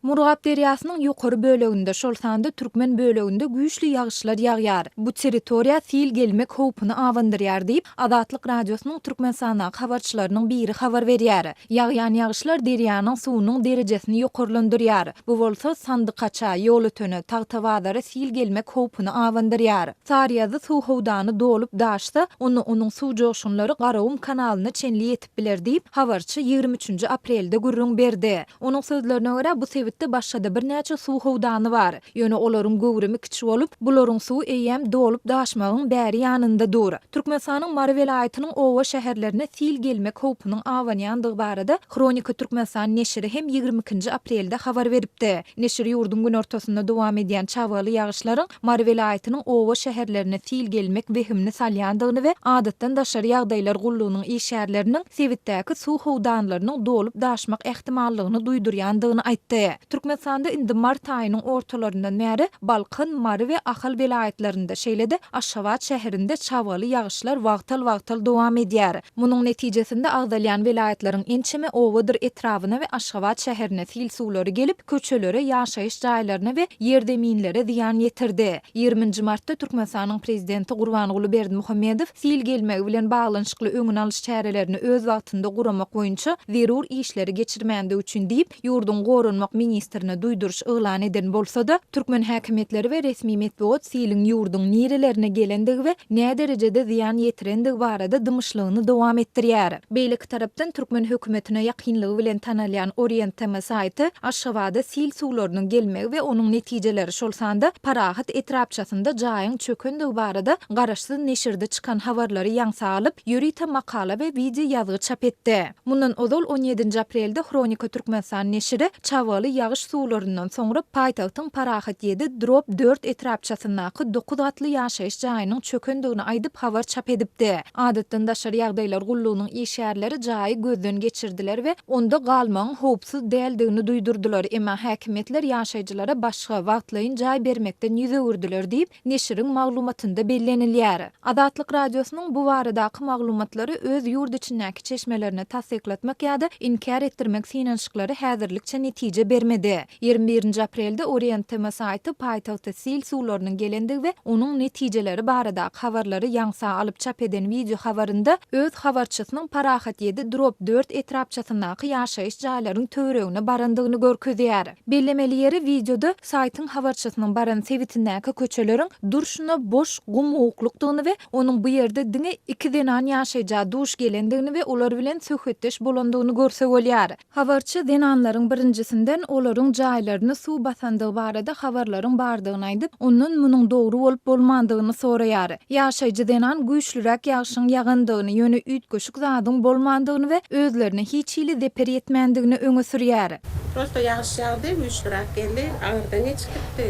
Murgap derýasynyň ýokary böleginde, şol sanda türkmen böleginde güýçli ýagyşlar ýagýar. Bu territoriýa sil gelmek howpuny abandyrýar diýip, Azatlyk Radiosynyň Türkmenistandaky habarçylarynyň biri habar berýär. Ýagýan ýagyşlar derýanyň suwunyň derejesini ýokarlandyrýar. Bu bolsa Sandykaça, Ýolötene, Tagtabazara sil gelmek howpuny abandyrýar. Saryýazy suw howdany dolup daşsa, onda onuň suw joşgunlary Garagum kanalyna çenli ýetip biler diýip, habarçy 23 nji aprelde gürrüň berdi. Onuň sözlerine görä, bu sebitde başga-da birnäçe suw howdany bar. Ýöne olaryň göwrümi kiçi bolup, bularyň suwy eýýäm dolup-daşmagyň bäri ýanynda dur. Türkmenistanyň Mary welaýatynyň oba-şäherlerine sil gelmek howpunyň abanýandygy barada Hronika Türkmenistan neşiri hem 22 nji aprelde habar beripdi. Neşir ýurduň günortasynda dowam edýän çabgaly ýagyşlaryň Mary welaýatynyň oba-şäherlerine sil gelmek wehimini salýandygyny we Adatdan daşary ýagdaýlar gullugynyň işgärleriniň sebitdäki suw howdanlarynyň dolup-daşmak ähtimallygyny duýdurýandygyny aýtdy. Türkmenistanda indi mart aýynyň ortalaryndan bäri Balkan, Mary we Ahal welaýatlarynda, şeýle-de Aşgabat şäherinde çabgaly ýagyşlar wagtal-wagtal dowam edýär. Munuň netijesinde agzalýan welaýatlaryň ençeme obadyr etrabyna we Aşgabat şäherine sil suwlary gelip, köçelere, ýaşaýyş jaýlaryna we ýerzeminlere zyýan ýetirdi. 20 nji martda Türkmenistanyň Prezidenti Gurbanguly Berdimuhamedow sil gelmegi bilen baglanyşykly öňüni alyş çärelerini öz wagtynda guramak boýunça zerur işleri geçirmändigi üçin diýip, ýurduň goranmak ministrine duýduryş yglan eden bolsa-da, türkmen häkimiýetleri we resmi metbugat siliň ýurduň nirelerine gelendigi we näderejede zyýan ýetirendigi barada dymyşlygyny dowam etdirýär. Beýleki tarapdan, türkmen hökümetine ýakynlygy bilen tanalýan Orient TM saýty Aşgabada sil suwlarynyň gelmegi we onuň netijeleri, şol sanda Parahat etrapçasynda jaýyň çökendigi barada garaşsyz neşirde çykan habarlary ýaňsa alyp, ýörite makala we wideo ýazgy çap etdi. Mundan ozal, on ýedinji aprelde Hronika Türkmenistan neşiri çabgaly ýagyş suwlaryndan soňra paýtagtyň Parahat ýedi, Drop dört etrapçasyndaky dokuz gatly ýaşaýyş jaýynyň çökendigini aýdyp habar çap edipdi. Adatdan daşary ýagdaýlar gullugynyň işgärleri jaýy gözden geçirdiler we onda galmagyň howpsuz däldigini duýdurdylar, emma häkimiýetler ýaşaýjylara başga, wagtlaýyn jaý bermekden ýüz öwürdiler diýip, neşiriň maglumatynda bellenilýär. Azatlyk Radiosynyň bu baradaky maglumatlary öz ýurt içindäki çeşmelerine tassyklatmak ýa-da inkär etdirmek synanyşyklary häzirlikçe netije bermedi. 21 nji aprelde Orient TM saýty paýtagta sil suwlarynyň gelendigi we onuň netijeleri baradaky habarlary ýaňsa alyp çap eden wideo habarynda öz habarçysynyň Parahat ýedi drop dört etrapçasyndaky ýaşaýyş jaýlaryň töweregine barandygyny görkezýär. Bellemeli ýeri, wideoda saýtyň habarçysynyň baran sebitindäki köçeleriň durşuna boş gum-guklukdygyny we onuň bu ýerde diňe iki zenan ýaşaýja duş gelendigini we olar bilen söhbetdeş bolandygyny görse bolýar. Habarçy zenanlaryň birinjisinden olaryň jaýlaryny suw basandygy barada habarlaryň bardygyny aýdyp, ondan munuň dogry bolup-bolmandygyny soraýar. Ýaşaýjy zenan güýçlüräk ýagşyň ýagandygyny, ýöne üýtgeşik zadyň bolmandygyny we özlerine hiç hili zeper ýetmändigini öňe sürýär. Prosto ýagyş ýagdy, güýçlüräk geldi, aňyrdan geçip gitdi.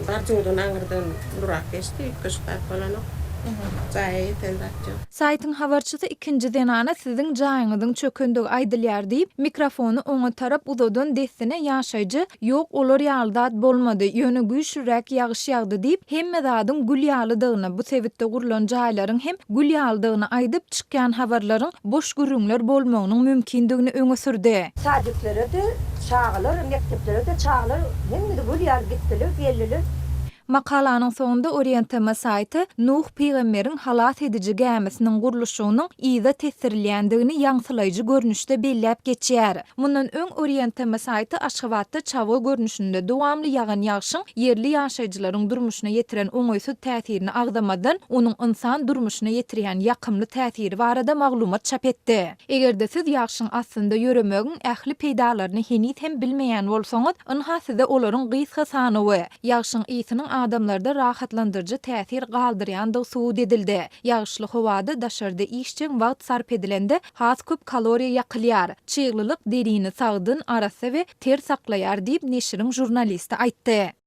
Barjowdan aňyrdan ulurak geçdi, üýtgeşik zat bolanok. Jaýa ýeten zat ýok. Saýtyň habarçysy ikinji zenana siziň jaýyňyzyň çökendigi aýdylýar diýip, mikrofony oňa tarap uzadan dessine ýaşaýjy, Ýok, olar ýaly zat bolmady, ýöne güýçlüräk ýagyş ýagdy diýip, hemme zadyň gül ýalydygyny, bu sebitde gurlan jaýlaryň hem gül ýalydygyny aýdyp, çykýan habarlaryň boş gürrüňler bolmagynyň mümkindigini öňe sürdi. Sadiklere-de çagalar, mekdeplere-de çagalar hemmesi gül ýaly gitdiler, geldiler. Makalanyň soňunda Orient-TM saýty Nuh pygamberiň halas ediji gämisiniň gurluşygynyň yza tesdirilýändigini ýaňsylaýjy görnüşde belläp geçýär. Mundan öň Orient-TM saýty Aşgabatda çabga görnüşinde dowamly ýagan ýagşyň ýerli ýaşaýjylaryň durmuşyna ýetiren oňaýsyz täsirini agzamazdan, onuň ynsan durmuşyna ýetirýän ýakymly täsiri barada maglumat çap etdi. Eger-de siz ýagşyň astynda ýöremegiň ähli peýdalaryny heniz hem bilmeýän bolsaňyz, ynha size olaryň gysga sanawy. Ýagşyň ysynyň adamlarda rahatlandyryjy täsir galdyrýandygy subut edildi. Ýagyşly howada daşarda işjeň wagt sarp edilende has köp kaloriýa ýakylýar. Çyglylyk derini sagdyn, arassa we ter saklaýar diýip, neşiriň žurnalisti aýtdy.